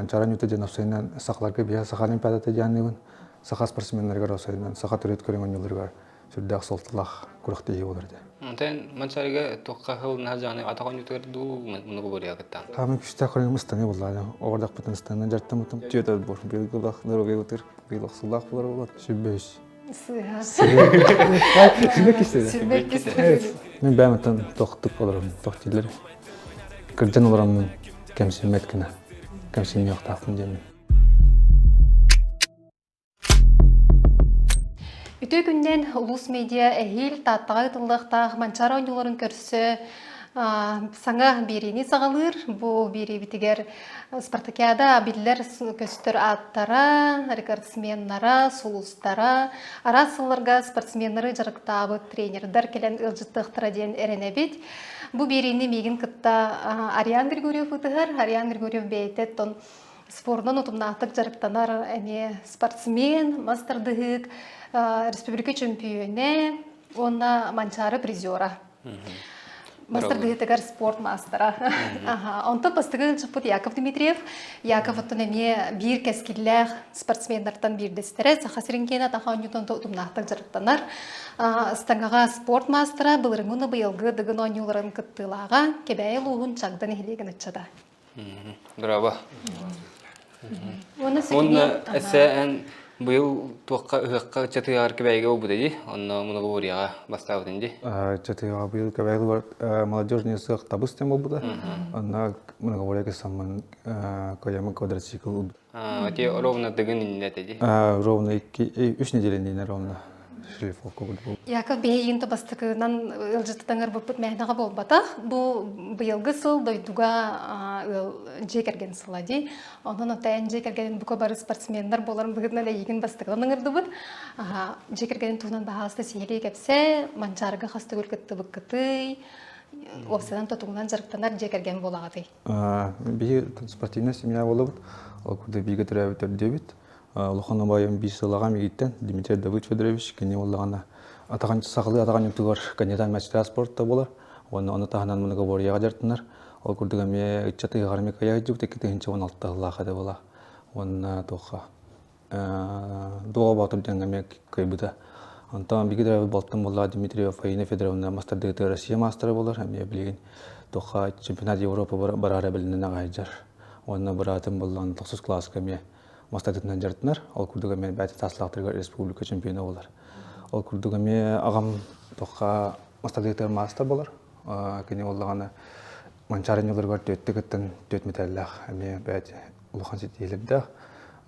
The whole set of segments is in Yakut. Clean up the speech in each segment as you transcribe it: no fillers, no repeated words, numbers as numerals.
Манчаары Ньута диэн осойунан сахаларга биһэ саха олимпиадата дианныыбын. Саха спортсменнарыгар осойунан саха төрүт көрүҥ оонньууларыгар сүрдээх суолталаах күрэхтэһии буолар этэ. Онтон Манчаарыга туохха сыл наһаа атах оонньуутугар дуу мунугу буруйа кыттаан. Хаамын күстээх көрүҥүм ыстаны буллааны. Оҕордохпутун ыстанан дьартаммытым. Түөт отбор. Быйылгылах здоровье быйыл охсулаах булар болот. Сүббөс. Сыыһа. Сүбэ Сүбэ Мен бэйэм тохтук олором, тохтилер. Кырдьан олороммун кэмсиммэт гына. Кэмсинниэхтаахпын диэммин. Үтүө күннэн Улуус медиа эһиил Тааттаҕа ыытыллыахтаах Манчаары оонньууларын көрсө саҥа биэриини саҕалыыр. Бу биэриибитигэр Спартакиада биллэр көстөр ааттара, рекордсменнара, сулустара, араас сылларга спортсменнары дьарыктаабыт тренердэр кэлэн ыалдьыттыахтара диэн эрэнэбит. Бу биэриини миигин кытта Ариан Григорьев ыытыһар. Ариан Григорьев бэйэтэ оттон спордунан утумнаахтык дьарыктанар эмиэ спортсмен, мас тардыһыык, республика чөмпүйүөнэ уонна Манчаары призера. Мас тардыһыытыгар спорт маастара. Онтон бастакы ыалдьыппыт Яков Дмитриев. Яков оттон эмиэ биир кэскиллээх спортсменнартан биирдэстэрэ. Саха сирин киэнэ атах оонньуутун утумнаахтык дьарыктанар. Ыстаҥаҕа спорт маастара, былырыҥҥы быйылгы Дыгын оонньууларын кыттыылааҕа, Кэбээйи улууһун Чагда нэһилиэгин ыччата. Браво. Уонна эссе эн быйыл туохха ыһыахха ыччатыгар Кэбээйигэ буолбута дии. Онно многоборьеҕа бастаабытын дии. Ыччатыга быйыл Кэбээйи молодежный сыах табыс диэн буолбута. Онно многоборье саммын кыйамын квадроцикл ылбыт. Ити ровно дыгын иннинэ этэ дии. Ровно 2 3 неделя иннинэ ровно. Яков биһиги бастакынан ыалдьыттан ырбыппыт мээнэҕэ буолбатах. Бу быйылгы сыл дойдуга ыал дьиэ кэргэн сыла дии. Онон отайан дьиэ кэргэнин бука бары спортсменнар буоларын быһыытынан эйигин бастакынан ыҥырдыбыт. Дьиэ кэргэнин туһунан баһаалыста сиһилии кэпсээ, Манчаарыга хас төгүл кыттыбыккытый, уопсайынан тутугунан дьарыктанар дьиэ кэргэн буолаҕытый? Биһи спортивная семья буолабыт. Ол курдук бииргэ төрөөбүт төрдүөбүт. Улахан убайым биир сылаҕа мигиттэн Дмитрий Давыд Федорович кини буоллаҕына атаҕын сахалыы атаҕын утугар кандидат мастера спорта буолар уонна ону таһынан многоборьеҕа дьарыктанар. Ол курдук эмиэ ыччат ыһыаҕар эмиэ кыайа сылдьыбыт 2016 сыллаах этэ буола. Уонна туохха Дуоҕа Боотур диэҥҥэ эмиэ кыайбыта. Онтон биһиги төрөөбүт балтым буолла Дмитриева Фаина Федоровна мастардыытыгар Россия маастара буолар. Эмиэ билигин туохха чемпионат Европы бараары бэлэмнэнэ аҕай сылдьар. Уонна быраатым буоллаҕына тохсус кылааска эмиэ мастардытынан дьарыктанар. Ол курдук эмиэ бэйэтин саастаахтарыгар республика чемпиона буолар. Ол курдук эмиэ аҕам туохха мастардыытыгар маастар буолар. Кини буоллаҕына Манчаары ньыларыгар түөттэ кыттан түөт мэтээллээх эмиэ бэйэтэ улахан ситиһиилэрдээх.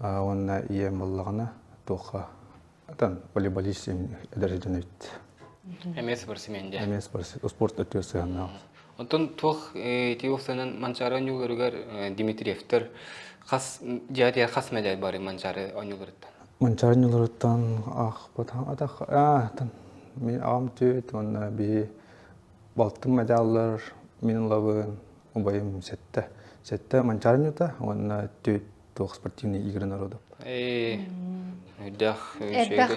Уонна ийэм буоллаҕына туохха атан волейболист эдэр дьон эбит. Эмиэ спортсмен дии. Эмиэ спорт өттүгэр сыһыаннаах. Онтон туох ити уопсайынан Манчаары оонньууларыгар Дмитриевтэр хас дьиэ хас медаль бары Манчаары оонньууларыттан? Манчаары оонньууларыттан аахпатах атах мин аҕам түөт уонна биһи балтым медаллар мин ылабын убайым сэттэ сэттэ Манчаары оонньуута уонна түөт туох спортивные игры народов. Үрдэх элбэх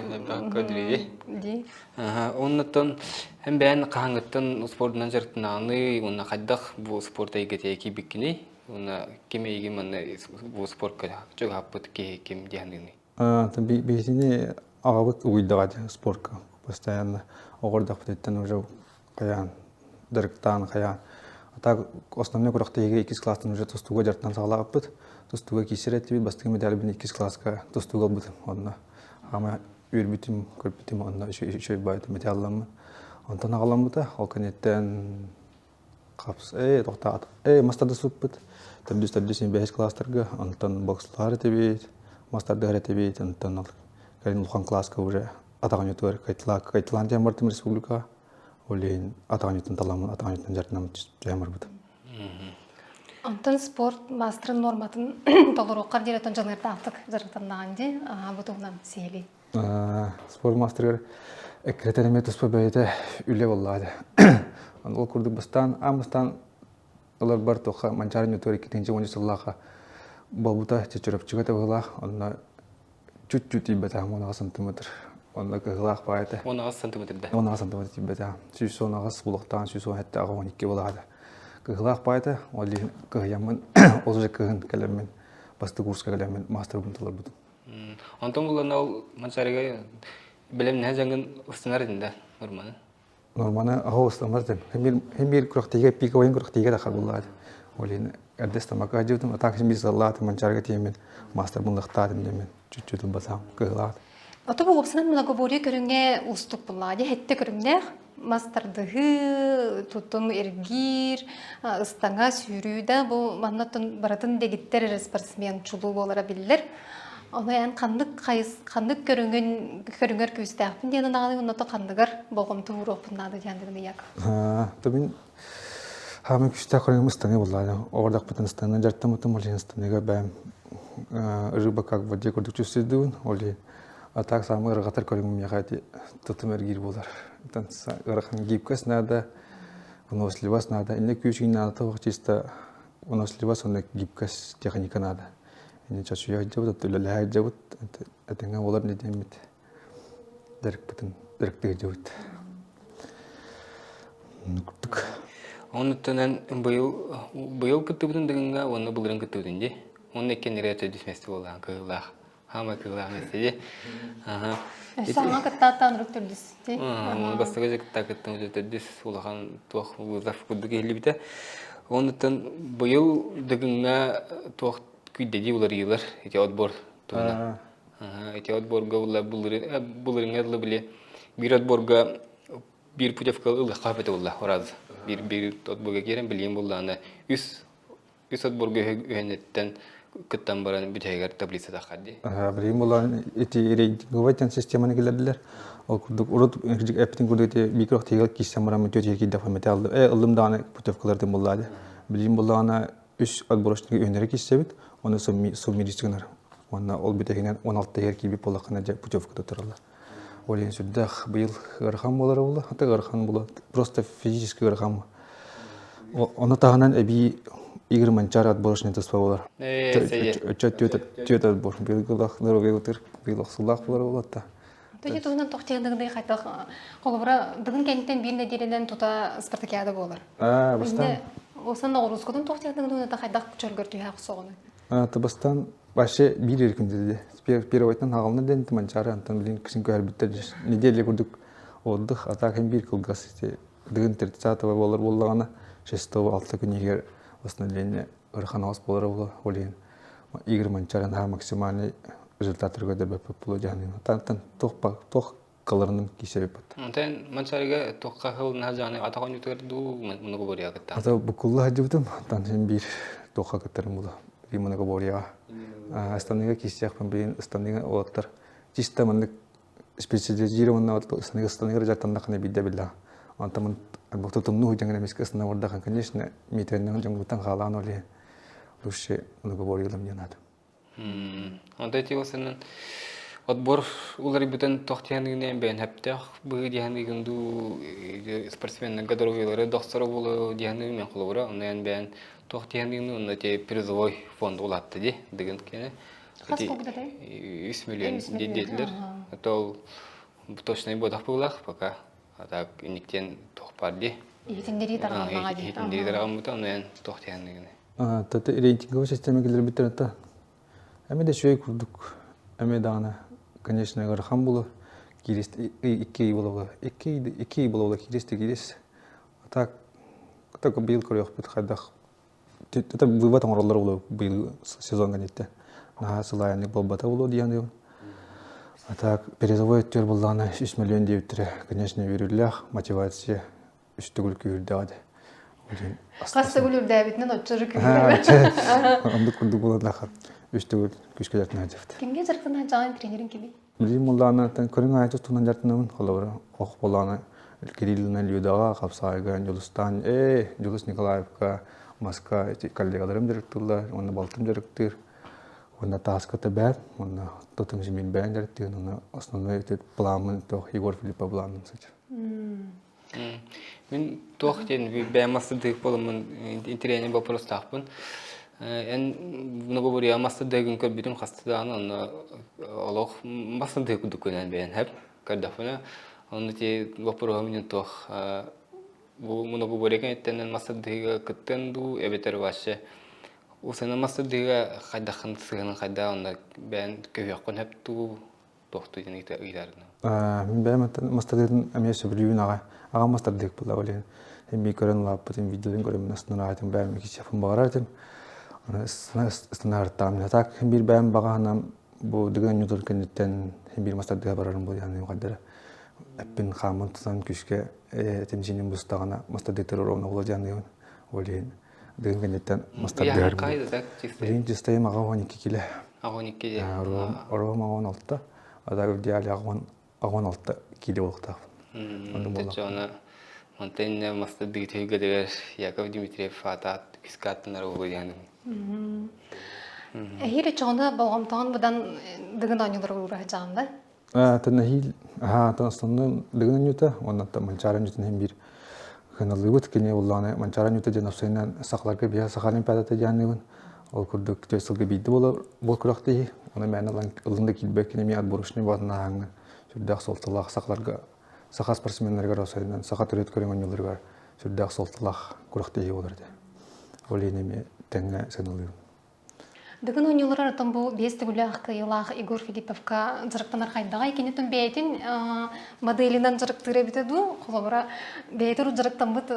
көдүрүйи. Дии. Оннуттан эн бэйэн хаһаҥыттан спордунан дьарыктанаҕыный уонна хайдах бу спорт эйгэтигэр киирбиккиний уонна ким эйигин манна бу спортка чугаһаппыт киһи ким диэханыыный? Биһигини аҕабыт угуйдаҕа дии спортка постоянно оҕордохпутуттан уже хайаан дьарыктаан хайаан а так основной күрэхтэһиигэ иккис класстан уже тустууга дьарыктаан саҕалаабыппыт тустууга киирсэр этибит бастакы медальбын иккис класска тустууга ылбытым онно аҕам үөрбүтүм көрбүтүм онно үчүгэй баайытым металламмын онтон аҕаламмыта ол кэнниттэн хапс ээ тохтоот ээ мас тардыспыппыт төрдүс төрдүс бэһис класстарга онтон бокслаһар этибит мас тардыһар этибит онтон ол кэлин улахан класска уже атаҕын утугар кайтылаан диэн бардым республикаҕа ол иһин атаҕын таламмын атаҕын дьарыктанаммыт дьайан барбытым. Онтон спорт маастарын нуорматын толоруоххар диэри отон дьаныардаахтык дьарыктаннаҕын дии бу туһунан сиһилии. Спорт маастарыгар эккирэтэн эмиэ туспа бэйэтэ үлэ буоллаҕа Ол курдук бастаан аан бастаан ыларбар туохха Манчаары Ньутуор 2010 сыллаахха буолбута Чөчөрөпчүгэ табыһылаах онно чуть-чуть тиийбэтэҕим 18 сантиметр. Онно кыһылаах баай этэ. 18 сантиметр да? 18 сантиметр тиийбэтэҕим. 118 булуохтаан 117 12 буолаата. Кыһылаах баай этэ. Ол иһин кыһыйаммын, ол же кыһын кэлэммин. Бастакы курска кэлэммин маастарбын толорбутум. Онтон булан ол Манчаарыга бэлэмнэһэ дьаҥын ыстанар этин да норманы? Норманы аһо ыстаммат этим. Хем биир күрэхтиигэ пиковайын күрэхтиигэ да харбыллаат. Ол иһин эрдэ ыстамакка сылдьыбытым. А так син биир сыллаатым Манчаарыга тиийэммин маастарбын ылыахтаатым диэммин чуть-чуть ылбатаҕым кыһылаат. Ото бу уопсанан многоборье көрүҥэ уустук буллаа дии хэтте көрүҥнээх мас тардыһыы, тутум эргиир, ыстаҥа, сүүрүү да бу манна барытын дэгиттэр эрэ спортсмен чулуу буолара биллэр. Ону эн ханнык хайыс ханнык көрүҥүн көрүҥэр күүстээхпин диэн анаҕын онно ханныгар болҕомто ууруохпун наада диэн дыгыныйак. Мин хаамын күүстээх көрүҥүм ыстаҥа буоллаҕа. Оҕордохпутун ыстаҥа дьарыктаммытым, ол иһин ыстаҥыга бэйэм рыба как в воде курдук чувствуйдуун. Ол иһин а так самый ыарырҕатар көрүҥүм миэхэ ити тутум эргиир буолар. Ыарахан гибкость надо, выносливость надо. Инне күүс надо чисто выносливость уонна гибкость техника надо. Инне чочуйа сылдьабыт, үлэлэһэ сылдьабыт, этэҥҥэ буолар диэммит дьарыкпытын дьарыктыы сылдьабыт. Курдук. Онуттан быйыл быйыл кыттыбытын дыгыҥҥа уонна былырын кыттыбытын дии. Уонна иккиэннэрэ төрдүс миэстэ буоллаҕын кыһыылаах. Хаама кыылаах миэстэ Аха. Саҥа кыттааттаан урук төрдүс дии. Бастакы же кытта кыттым уже төрдүс улахан туох вызов курдук иһиллибитэ. Онуттан быйыл дыгыҥҥа туох күйдэдии уларыйыылар ити отбор туһунан. Ити отборга былырыҥҥа дылы били биир отборга биир путевка ылыахха сөп этэ буолла раз. Биир биир отборга киирэн билигин буоллаҕына үс үс отборга үһэнэттэн кыттан баран бүтэһигэр таблица таххар дии. Билигин буолан ити рейтинговай системаны киллэрдилэр. Ол курдук урут эппитин курдук ити микро киирсэн баран түөрт киирдэх ыллым даҕаны путевкаларын буллаады. Билигин буоллаҕына үс отборочник үһүннэри киирсэбит, оны суммиристи гынар. Уонна ол бүтэһигинэн 16 иһэр киирбит буоллаххына дьэ путевка туттараллар. Ол иһин сүрдээх быйыл ыарахан буолара буолла. Ата ыарахан буолла. Просто физически ыарахан. Ону таһынан эбии Игорь Манчар отборочный туспа буолар. Өчө түөт отбор. Быйылгылах здоровье быйыл охсулаах буолар буолла. Тоһи туһунан тохтиһындыгынай хайтах холобура дыгын кэнниттэн биир нэдиэлэнэн тута спартакиада буолар. Аа, бастаан. Осан ноҕуруускутун тохтиһындыгын хайдах чөлгөр түһээх соҕуну. Бастаан вообще биир эркин диди. Первойтан хагална ден Манчары антон билин кисин көһөрбүттэр неделя курдук отдых, а так биир кылгас дыгын 30 буолар буоллаҕына шестого алта күн иһигэр восстановление ыарахан аҕыс буолара буолар. Ол иһин Игорь Манчары наһаа максимальный результаттарга көрдөрбөппүт буолуо дьаһаныым. Тантан туох туох кыларынан киирсэбиппит. Онтон Манчарыга туохха хыл наһаа дьааны атах оонньуутугар дуу многоборьеҕа кыттаҕын? Ата буккулла сылдьыбытым. Онтон син биир туохха кыттарым буолуо. Биир многоборьеҕа. Ыстаныыга киирсиэхпин билигин ыстаныыга уолаттар чисто маннык специализированно ыстаныыга ыстаныыга дьарыктаннаххына биирдэ биллэҕэ. Онтон тутумнуу сылдьаҥҥын эмискэ ыстана бардаххын, конечно, метрэннэн дьоҥҥуттан хаалаан ол иһин лучше многоборьелым диэн аата. Онто ити осынан отбор уларыйбытын туох диэн бэйэн хэптэх быһыы диэн дуу спортсменнарга доруобуйалары дохсоро буолуо диэн мен холобура онно эн бэйэн туох диэн онно те призовой фонд улаатта ди дыгын кene Хас буолбут 3 миллион диэтилер. Это ол точный бодах буолах пока. А так иниктен туох бар ди. Иһитиннэрии тарҕаммаҕа ди. Иһитиннэрии тарҕаммыта онно эн туох диэн Тата рейтинговай система киллэрбиттэр это эмэ да үчүгэй курдук эмэ даҕаны конечно ыарахан буолуо киирист икки ый буола икки ый буола кииристи киирис а так так быйыл көрүөхпүт хайдах это вывод оҥороллор буолуо быйыл сезон кэнниттэн наһаа сылаайаннык буолбата буолуо диэн а так призовой өттүгэр буоллаҕына үс миллион диэбиттэрэ конечно үөрүүлээх мотивация үс төгүл күүһүрдэҕэ дии. Хас төгүл үрдээбитинэн оччо же күүһүрдэ. Оннук курдук буолаллаха үс төгүл күүскэ дьарыктана сылдьыбыт. Кимҥэ дьарыктана сылдьаҕын тренерин кимий? Билигин буоллаҕына көрүҥ аайы тустуунан дьарыктанабын. Холобура, ох буоллаҕына Кириллина Людаҕа, Хапсаайга, Дьулустаан, ээ, Дьулус Николаевка, Москва эти коллегаларым дьарыктыыллар, уонна балтым дьарыктыыр. Уонна тааска бээр, уонна тотум симин бэйэн дьарыктыыр, уонна основной планмын туох Егор Филиппов планын сылдьар. Мин туох диэн бэйэм мастардык буоламмын интэриэһинэй боппуруостаахпын. Эн многоборье мастардыгын көрбүтүм хаста даҕаны онно олох мастардык курдук көрүнэн бэйэн хэп көрдөхпүнэ онно ти боппуруоһум диэн туох бу многоборье кэнниттэн мастардыгы кыттыан дуу эбэтэр вообще. Усана мастардыыга хайдаххын сыһыанын хайдах онно бэйэн көһүөххүн сөп дуу туохтуу диэн ыйытаргын. Мин бэйэм мастардыытын эмиэ сөбүлүүбүн аҕай. Аҕам мастардыык буолла ол иһин эмиэ көрөн улааппытым, видеотун көрөммүн астынар аатым бэйэм иккичэппин баҕарар этим. Аны ыстынаарыттаҕым. Так биир бэйэм баҕа санаам бу Дыгын оонньуутун кэнниттэн биир мастардыыга барарым буолуо хайдара эппин хааммын тутан күүскэ этим синим бустаҕына мастардыыттар ровно буола дьаныыбын. Ол иһин Дыгын кэнниттэн мастардыһар. Билигин чистайым аҕа 12 киле. 12 киле. Оруом 16. А в идеале 16 киле буолуохтаахпын. Онно Онтон иннэ мастардыы түһүлгэтигэр Яков Дмитриев аата киска аттынар уолу диэн. Эһиил очоҕуна болҕомтоҕун быдан дыгын оонньууларга уураһыдьаҕын да? Тэн эһиил аһаа основной Дыгын оонньуута уонна Манчаары оонньуутун иһин биир кыналыыбыт. Кини уллааны Манчаары оонньуута диэн уопсайынан сахаларга биһиэхэ Саха Олимпиадата диэн Ол курдук түөрт сылга биирдэ буолар буол күрэхтэһии. Ону мээнэ ылан ылын да киирбэт кини эмиэ отборочный буолан ааһаҥҥа сүрдээх суолталаах сахаларга саха спортсменнарыгар уопсайынан саха төрүт көрүҥ оонньууларыгар сүрдээх суолталаах күрэхтэһии буолар этэ. Ол иһин эмиэ тэҥҥэ сыаналыыбын. Дыгын оонньууларар отон бу биэс төгүлээх кыайыылаах Егор Филипповка дьарыктанар хайдаҕай? Кинитин бэйэтин моделинэн дьарыктыыр эбитэ дуу? Холобура, бэйэтэ урут дьарыктаммыт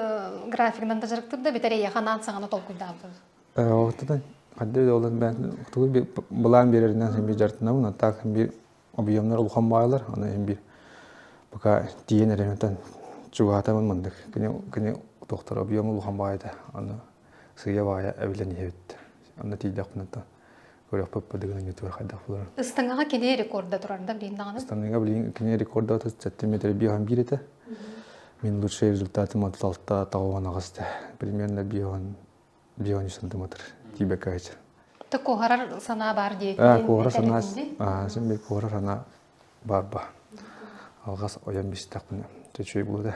графигынан да дьарыктыыр да, эбэтэр эйиэхэ анаан саҥаны толкуйдаабыта? Оттон хайда да олан бэйэтин былаан биэрэринэн син биир дьарыктанабын, а так биир объемнар улахан баайлар, аны син биир пока тиийэн эрэмтэн чугаһатабын мындык. Кини кини туохтар объем улахан баайда, аны сыыйа баайа эбилэн иһэбит. Онно тиийдэхпинэ то көрүөхпүт быдыгын ютубер хайдах буларын. Ыстаҥаҕа кини рекорда турар да билин даҕаны? Ыстаҥаҕа билин кини рекорда 37 метр 51 этэ. Мин лучший результатым 36 98 этэ. Примерно 53 сантиметр тиийбэккэ сылдьар. Та куоһарар санаа баар диэки. Куоһарар санаа, син бир куоһарар санаа баар ба. Алҕас ойон бистэхпинэ, үчүгэй буолуо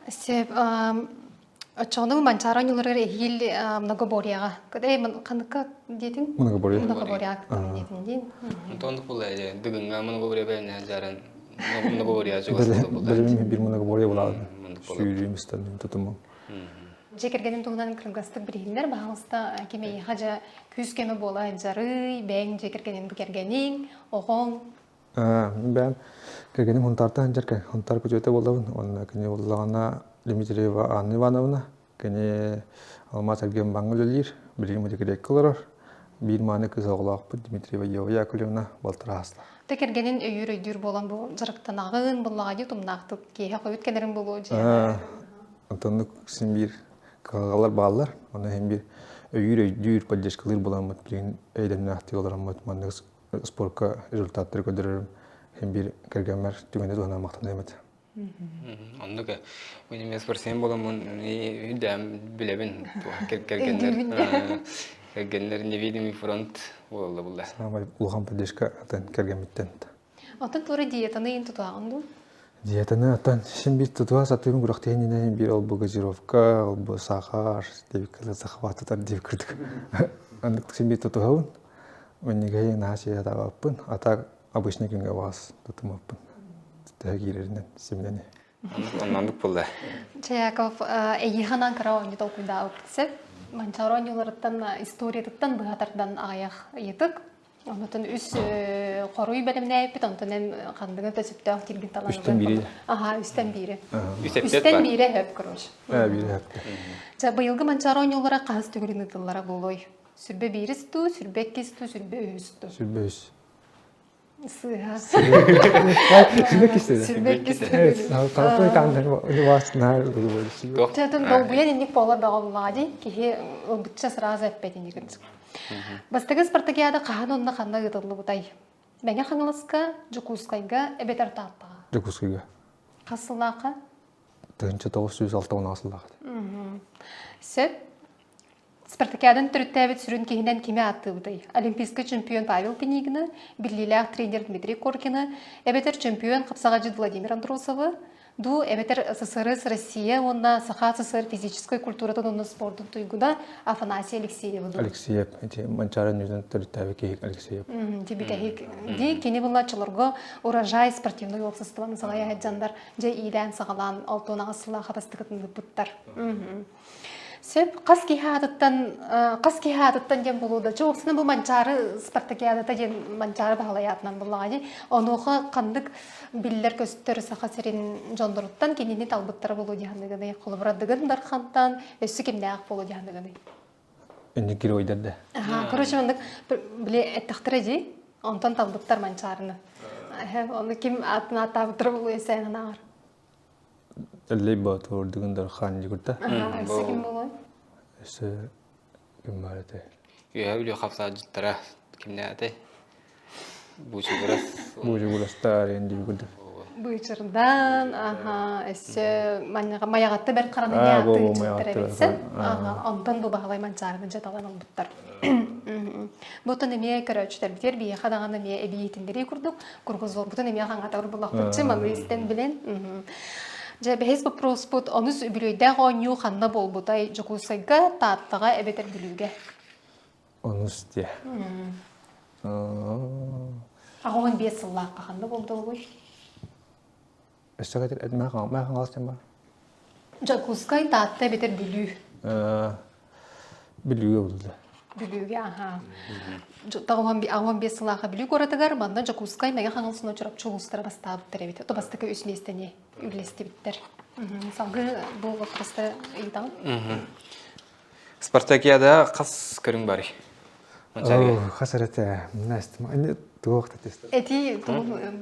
Сөп. Оччоҕуна Манчаары оонньууларыгар эһиил многоборьеҕа. Кыдай ханыкка диэтиҥ? Многоборье. Многоборьеҕа диэтиҥ диин. Онтон була дыгыҥҥа многоборье бэлэмнэһэн дьааран многоборье чугас буолла. Бэлэмим бир многоборье булаадым. Сүүрүүм истанным тутумум. Дьиэ кэргэнин туһунан кыргастык билиһиннэр, баһаалыста ким эйиэхэ дьэ күүс-көмө буола дьарый, бэйэҥ дьиэ кэргэнин бу кэргэниҥ, оҕоҥ. Бэйэм кэргэним Хунтаартан сылдьар Хунтаар күтүөтэ буолабын. Уонна кини буоллаҕына Дмитриева Анна Ивановна. Кини Алмаас эргиэн бааҥҥа үлэлиир. Билигин Декреккэ олорор. Биир мааны кыыс оҕолоохпут Дмитриева Ева Яковлевна балтараа саастаах. Тэ кэргэнин өйүүр өйдүүр буолан бу дьарыктанаҕын, буллаҕа дии тумнаахтык киэһэ хойут кэлэрин буолуо дьиэҕэ. Онтоннук син биир кыһалҕалар бааллар. Ону иһин биир өйүүр өйдүүр, поддержкалыыр буоламмыт билигин эйдэмнээхтик олороммут маннык спорка результаттары көрдөрөрүм иһин биир кэргэммэр түгэни туһанан махтаныам этэ. Оннук мин эмиэ спортсмен буоламмын үрдээн билэбин кэргэннэр кэргэннэр невидимый фронт буолла булла. Саамай улахан поддержка атын кэргэммиттэн. Оттон туора диетаны иин тутуаҕын дуу? Диетаны оттон син биир тутуһа сатыыбын күрэхтэһин иннинэ биир ол бу газировка, ол бу сахар, диэбиккэ сахабат тутар диэбит курдук. Оннук син биир тутуһабын. Минньигэһи наһаа сиэ сатаабаппын. А так обычный күҥҥэ баҕас тутумаппын. Төһө киирэринэн симинэн. Оннук буолла. Чаяков эйиэхэ анаан кыра оонньуу толкуйдаабыт сөп. Манчаары оонньууларыттан историятыттан быһа тардан аҕыйах ыйытык. Онтон үс хоруй бэлэмнээбиппит, онтон эн ханныгын да сөптөөх дииргин талан Үстэн биири. Аха, үстэн биири. Үстэн биире хөп, короче. Биире хөп. Ча быйылгы Манчаары оонньуулара хаһыс төгүлүн ыытыллара буолуой? Сүрбэ биирис туу, сүрбэ иккис туу, сүрбэ үһүс туу. Сүрбэ үс. Сыыһа. Сүрбэ иккис Сүрбэ иккис. Талпай тааннар Чэтин долгуйан инник буола бөҕө буллаҕа дии. Киһи ылбычча сразу эппэт инник Бастакы спартакиада хаһан онно ханна ыытыллыбытай? Мэҥэ Хаҥаласка, Дьокуускайга эбэтэр Тааттаҕа? Дьокуускайга. Хас сыллаахха? 1966 сыллаах. Сөп. Спартакиаданы төрүттээбит сүрүн киһинэн кими ааттыыбытый? Олимпийскай чемпион Павел Пинигины, биллиилээх тренер Дмитрий Коркины, эбэтэр чемпион хапсаҕайдьыт Владимир Андросовы, дуу эбэтэр СССР Россия уонна Саха СССР физическэй культуратын уонна спордун туйгуна Афанасий Алексеевы дуу? Алексеев, ити Манчаары ньүдэн төрүттээбит киһи Алексеев. Дибитэһик ди кини була чолорго урожай спортивный уопсастыбаны салайа сылдьандар дьэ иилээн саҕалаан 68 сыллаах хатастыкытын ыппыттар. Сөп. Хас киһи аатыттан хас киһи аатыттан диэн буолуо да. Чуопсана бу Манчаары спартакиадата диэн Манчаары Баһылай аатынан буллаҕа дии. Онуоха ханнык биллэр-көстөр Саха сирин дьонноруттан кинини талбыттара буолуо дии саныыгыный? Холобура, Дыгын Дархантан өссө кимнээх буолуо дии саныыгыный? Инник геройдар да. Аха, короче, маннык били эттэхтэрэ дии. Онтон талбыттар Манчаарыны. Ону ким аатын ааттаабыттара буолуо сен анааҕар. Эллэй Боотур Дыгын Дархан дьигурда. Өссө ким буолуой? Өссө ким баар этэй? Үөһэ Бүлүү хапсаадьыттара кимнээтэй? Буучугурас. Буучугурастар диэн дьигурда. Быычырдан, аха, өссө Майаҕатта бэрт хараны ааттыы эбитсин. Аха, онтон бу Баһылай Манчаарыны дьэ талан ылбыттар. Бутун эмиэ көрөөччүлэрбитигэр биһиэхэ даҕаны эмиэ эбии иһитиннэрии курдук кругозорбутун эмиэ хаҥатар булахпытчы маны истэн билэн. Дьэ, бэһис боппуруоспут онус үбүлүөйдээх оонньуу ханна буолбутай? Дьокуускайга, Тааттаҕа эбэтэр Бүлүүгэ? Онус диэ. 85 сыллаахха ханна буолдугуй? Өссө кэтир маа хаҥалас бар. Дьокуускай, Таатта эбэтэр Бүлүү? Бүлүүгэ булда. Бүлүүгэ, аха. 85 сыллаахха Бүлүү куоратыгар манна Дьокуускай, Мэҥэ Хаҥалас уонна Чурапчы улуустара бастаабыттар эбит. Ото бастакы үс миэстэни үллэстибиттэр. Салгыы бу боппуруоста ыйытаҕын. Спартакиада хас көрүҥ барый? Хас эрэтэ, туох Эти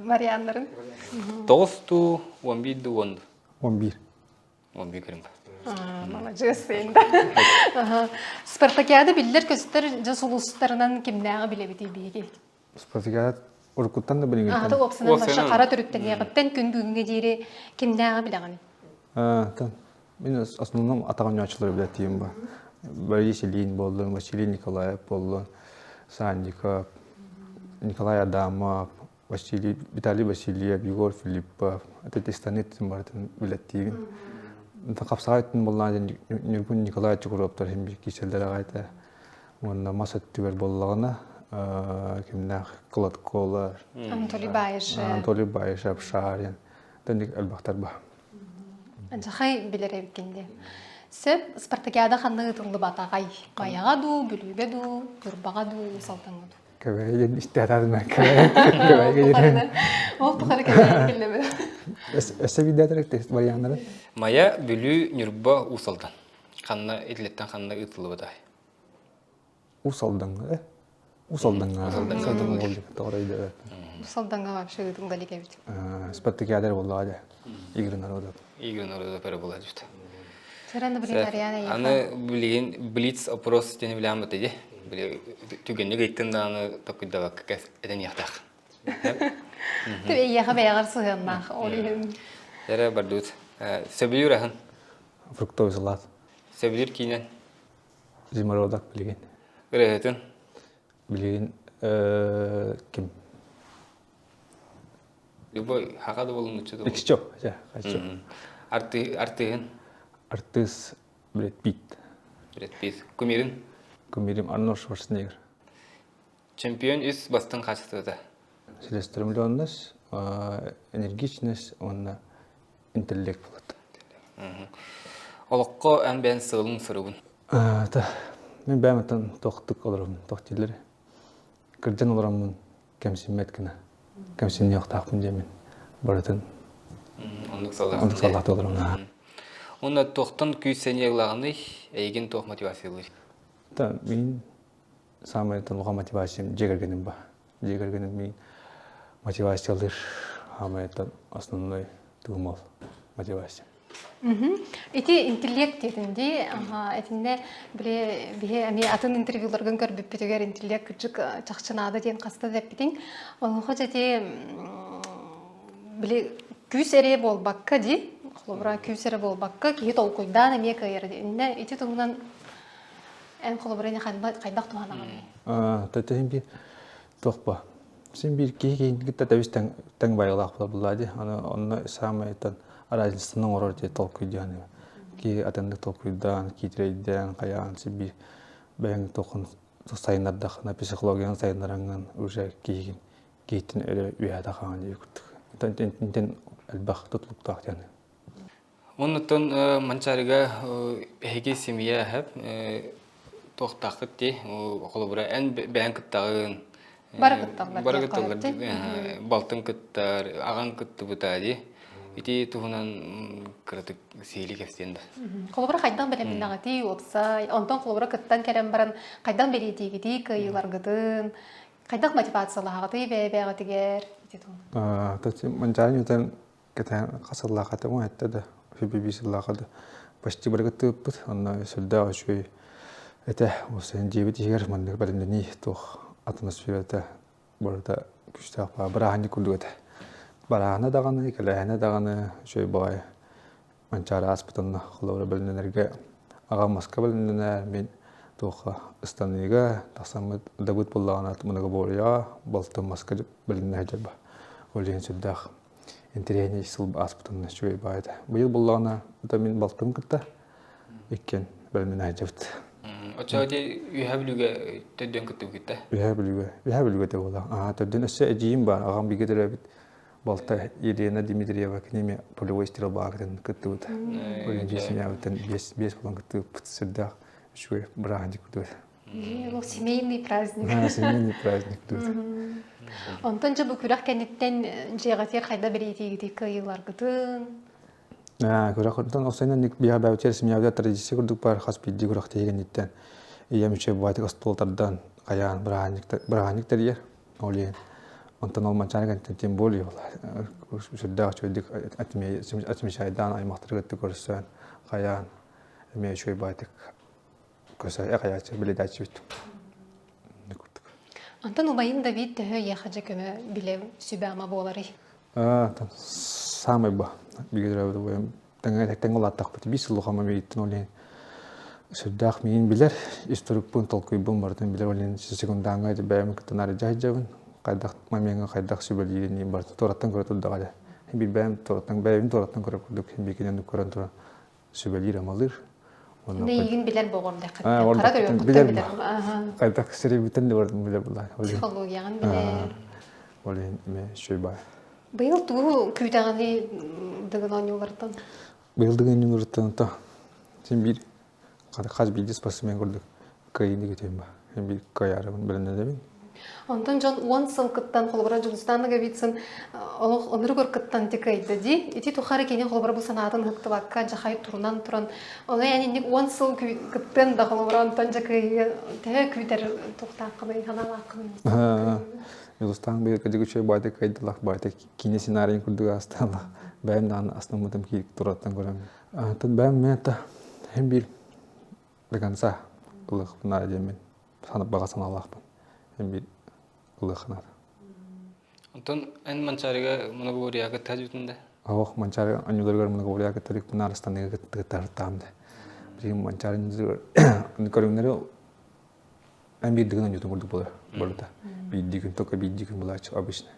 варианнарын. Тоҕус туу, 11 ду, 10 11. 11 көрүҥ бар. Маладьыас да. Спартакиада биллэр-көстөр дьон сулустарынан кимнээҕи билэбитий биһиги? Спартакиада уруккуттан да билиҥҥиттэн. Аата уопсанан баша хара төрүттэниэҕиттэн күн бүгүҥҥэ диэри кимнээҕи билэҕин? Мин основном атаҕын билэтиим ба. Борис Ильин буоллун, Василий Николаев буоллун, Сандиков, Николай Адамов, Василий, Виталий Васильев, Егор Филиппов, аттестаны барытын билэттиибин. Хапсаҕай өттүн буоллаҕына Ньургун Николай Чукуровтар иһин киирсэллэр аҕай этэ. Уонна мас өттүгэр буоллаҕына кимнээх Кладколар, Анатолий Баишев, Анатолий Баишев, Шарин, тэнник элбэхтэр ба. Дьахай билэр эбиккин дии. Сөп, спартакиада ханна ыытыллыбатаҕай? Майаҕа дуу, Бүлүүгэ дуу, Ньурбаҕа дуу, Салтаҥҥа дуу? Кэбээйи истээтаатым кэбээйи Ол тухары кэбээйи киллэбит. Өссө биирдээтэр тест варианнары. Майа, Бүлүү, Ньурба, Уус Алдан. Ханна итилиттэн ханна ыытыллыбытай? Уус Алдаҥҥа э? Уус Алдаҥҥа. Уус Алдаҥҥа буолдук. Тоҕо өйдөөбөппүн. Уус Алдаҥҥа вообще ыытылла илик эбит. Спартакиада буоллаҕа дьэ. Игры народов. Игры народов эрэ буолла дьүт. Сэрэн Бритариян Аны билигин блиц опрос диэн билээн бата дии. Били түгэнник ыйттын даҕаны токуйдабакка этэниэхтээх. Тү эйиэхэ бэйэҕэр сыһыаннаах ол иһин. Эрэ бардыбыт. Сөбүлүүр аһын. Фруктовый салат. Сөбүлүүр киинэн. Зимородок билигин. Ырыаһытын. Билигин ким? Любой хака да болун да Иксчо, хайчо. Артыыһын. Артыыс Брэд Питт. Брэд Питт. Кумирин. Кумирим Арнольд Шварценеггер. Чемпион үс бастыҥ хаачыстыбата. Целеустремленность, энергичность уонна интеллект болот. Олоххо эн бэйэн сыалыҥ суругун. Мен бэйэм тохтук олоробун, тох дииллэр. Кырдьан олороммун кэмсиммэт гына кэмсиниэхтаахпын диэмин барытын оннук оннук саллаат олоромун. Уонна туохтан күүс сэниэ ылаҕыный, эйигин туох мотивациялыыр? Та мин саамай улахан мотивациям дьиэ кэргэним ба. Дьиэ кэргэним мин мотивациялыыр саамай основной тугум ол мотивация. Ити интеллект диэтин дии, итиннэ били биһи эмиэ атын интервьюларгын көрбүппүтүгэр интеллект кырдьык чахчы наада диэн хаста да эппитиҥ. Онуоха дьэ ити били күүс эрэ буолбакка дии, холобура күүс эрэ буолбакка киһи толкуйдаан эмиэ кыайар дии. Иннэ ити туһунан эн холобура хайдах туһанаҕын? Төтөһүн биир туох ба син биир киһи киһини кытта тэбис тэҥ тэҥ байылаах буолла дии. Аны онно саамай разницаны оҥорор дии толкуйдаан киһи атыннык толкуйдаан, киитирэйдээн, хайаан син биир бэйэҥ туоххун сайыннардаххына, психологияны сайыннараҥҥын уже киһигин киһиттэн өрө үөһэ тахаҕын дии курдук. Интэн элбэх тутулуктаах диэн. Оннуттан Манчаарыга эһиги семья эһэп туохтааххыт дии холобура эн бэйэҥ кыттаҕын Бары кытталлар бары кытталлар балтын кыттар аҕаҥ кыттыбыта дии ити туһунан кыратык сиһилии кэпсиэн да Холобура хайдах бэлэмнэҕитий уопсай онтон холобура кыттан кэлэн баран хайдах бэлиэтиигитий кыайыыларгытын хайдах мотивациялаһаҕытый бэйэ-бэйэҕитигэр ити туһунан Манчаары ньутан кэтээн хас сыллаах этэ этте да биир сыллаах да почти бары кыттыбыппыт онно сүрдээх үчүгэй этэ уопсайын дьиэбит иһигэр маннык бэлэмнэнии туох атмосферата барыта күүстээх баа бырааһынньык курдук этэ барааһына даҕаны кэлээһинэ даҕаны үчүгэй баҕайы Манчаары ааспыт онно холобура бэлэмнэнэргэ аҕам маска бэлэмнэнэр мин туохха ыстаныыга тахсаммыт дабыт буоллаҕына многоборьеҕа балтым маска бэлэмнэһэ сылдьарба ол иһин сүрдээх интэриэһинэй сыл ааспытын үчүгэй баҕайы этэ. Быйыл буоллаҕына это мин балтым кытта иккиэн бэлэмнэнэ сылдьабыт. Оччоҕо ити Үөһээ Бүлүүгэ төрдүөн кыттыбыккыт Үөһээ Бүлүүгэ Үөһээ Бүлүүгэ этэ буолла. Аа төрдүөн өссө эдьиийим баар. Аҕам бииргэ төрөөбүт балта Елена Дмитриева кини эмиэ полевой стрельбаҕа кыттыбыт. Ол семьябыттан биэс биэс буолан кыттыбыппыт сүрдээх үчүгэй бырааһынньык курдук. Ол семейный праздник. Семейный праздник тут. Онтон дьэ бу күрэх кэнниттэн дьиэҕитигэр хайда бэлиэтиигитий кыайыыларгытын? Күрэх онтон осойнон биһа бэбитер семьябыта традиция курдук бар хас биирдии күрэх тиһигиниттэн ийэм үчүгэй баайтык остуол тардан хайаан бырааһынньык тэрийэр ол иһин онтон ол манчааны кэнниттэн тем более сүрдээх үчүгэйдик отмечайдаан аймахтары кытта көрсөн хайаан эмиэ үчүгэй баайтык Көсө билидааччыбыт. Онтон убайын Давид төһө эйиэхэ көмө билэ сүбэ-ама буоларый? Самый ба. Бигэ убайым тэҥэ тэҥ улааттахпыт. Биир сыл улахамма миигиттэн ол иһин сүрдээх миигин билэр, историкпын, толкуйбун барытын билэр. Ол иһин секундааҥҥа бэйэм кытта нарыдьа сылдьабын. Хайдах момеҥҥа хайдах сүбэлиирин барытын туораттан көрө турдаҕа дьэ. Биир бэйэм туораттан бэйэбин туораттан көрөр курдук биикинэн көрөн туран сүбэлиир-амалыыр. Уонна эйигин билэр боҕор дэххит. Хара төрүөххүттэн билэр. Хайдах сирэйбиттэн да бардым билэр булаа. Психологияҕын билэр. Ол иһин эмэ үчүгэй баар. Быйыл тугу күүтэҕиний Дыгын оонньуулартан? Быйыл Дыгын оонньууларыттан то син биир хас биирдии спортсмен курдук кыайыыны күтүөм ба. Син биир кыайаарыбын бэлэмнэнэбин. Онтон дьон уон сыл кыттан, холобура Дьулустаан Ноговицын олох онуругар кыттан ити кыайда дии. Ити тухары кини холобура бу санаатын ыһыктыбакка дьахай турунан туран, ону эн инник уон сыл кыттыан да холобура онтон дьэ кыайыы төһө күүтэр туохтааххыный, санаалааххыный? Дьулустаан быйыл кыдьык үчүгэй баайта кыайдылах, баайта киинэ сценарийын курдук астаалах. Бэйэм даҕаны астыммытым киирик тураттан көрөн. Антон бэйэм мен та хем биир до конца ылыахпына диэммин баҕа санаалаахпын. Эн биир ылыаххынаат. Онтон эн Манчаарыга многоборьеҕа кытта сылдьыбытыҥ да? Оох Манчаары оонньууларыгар многоборьеҕа кытта иликпин арыстаныыга кыттыгыттаһыртаам да. Билигин Манчаары оонньууларыгар көрүҥнэри эн биирдигин оонньуутун курдук буолар барыта. Биирдии күн только биирдии күн булааччы обычно.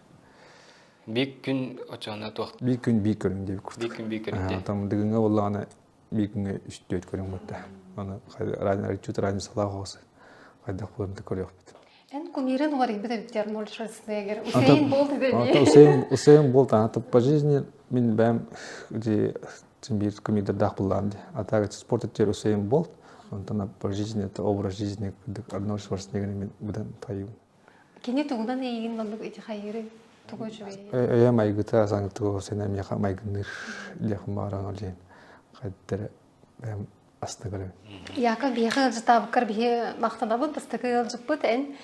Биир күн очоҕуна туох? Биир күн биир көрүҥ диэбит курдук. Биир күн биир көрүҥ диэн. Там дыгыҥҥа буоллаҕына биир күҥҥэ үс-түөрт көрүҥ барда. Аны чуть разницалаах оҕус хайдах буоларын көрүөхпүт. Эн кумирын уларыйбыт эбит Арнольд Шварценеггер. Усейн Болт эбит. Усейн Болт, а по жизни мин бэйэм биир кумирдардаах буллаам ди. А так спорт өттүгэр Усейн Болт, онтон по жизни это образ жизни Арнольд Шварценеггер мин быдан тайыбын. Кини тугунан эйигин маннык ити хайыырый? Тугу үчүгэй? Эйэ майгыта саҥытыга сен эмиэхэ майгынныыр диэхпин баҕаран ол иһин хайдара бэйэм астына көрөбүн. Яков биһиэхэ ыалдьыттаабыккар биһи махтанабыт бастакы ыалдьыппыт эн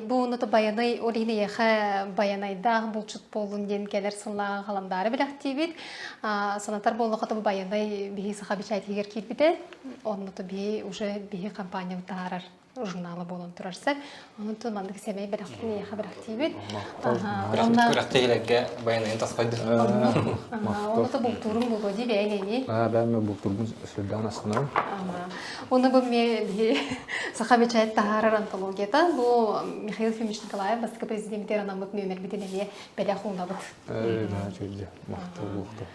бу уну байанай ол иһин эйиэхэ байанайдаах булчут буоллун диэн кэлэр сыллааҕы халандаары бэлэхтиибит. Санатар буоллахха бу байанай биһи саха бэчээтигэр киирбитэ. Онно биһи уже биһи компаниябыт таһаарар журнала буолан турар сөп. Онон маннык сэмэй бэлэхтин эйиэхэ бэлэхтиибит. Күрэхтэһиилэргэ байанайын тасхайдын. Оны то бултуурум буолуо дии бэйэҥ эни. Бэйэм бултуурбун сүрдээн астынабын. Оны бу ме саха бэчээт таһаарар антологията бу Михаил Ефимович Николаев бастакы президенттэр анаммыт нүөмэрбитин эмиэ бэлэх уунабыт. Махтал буолуохтун.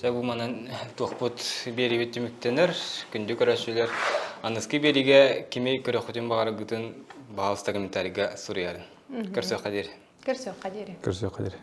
Дьэ бу манан туохпут биэриибит түмүктэнэр. Күндү көрөөччүлэр, аныгыскы биэриигэ кими көрөххүтүн баҕараргытын баһаалыста комментарийга суруйарын. Көрсүөххэ диэри. Көрсүөххэ диэри. Көрсүөххэ диэри.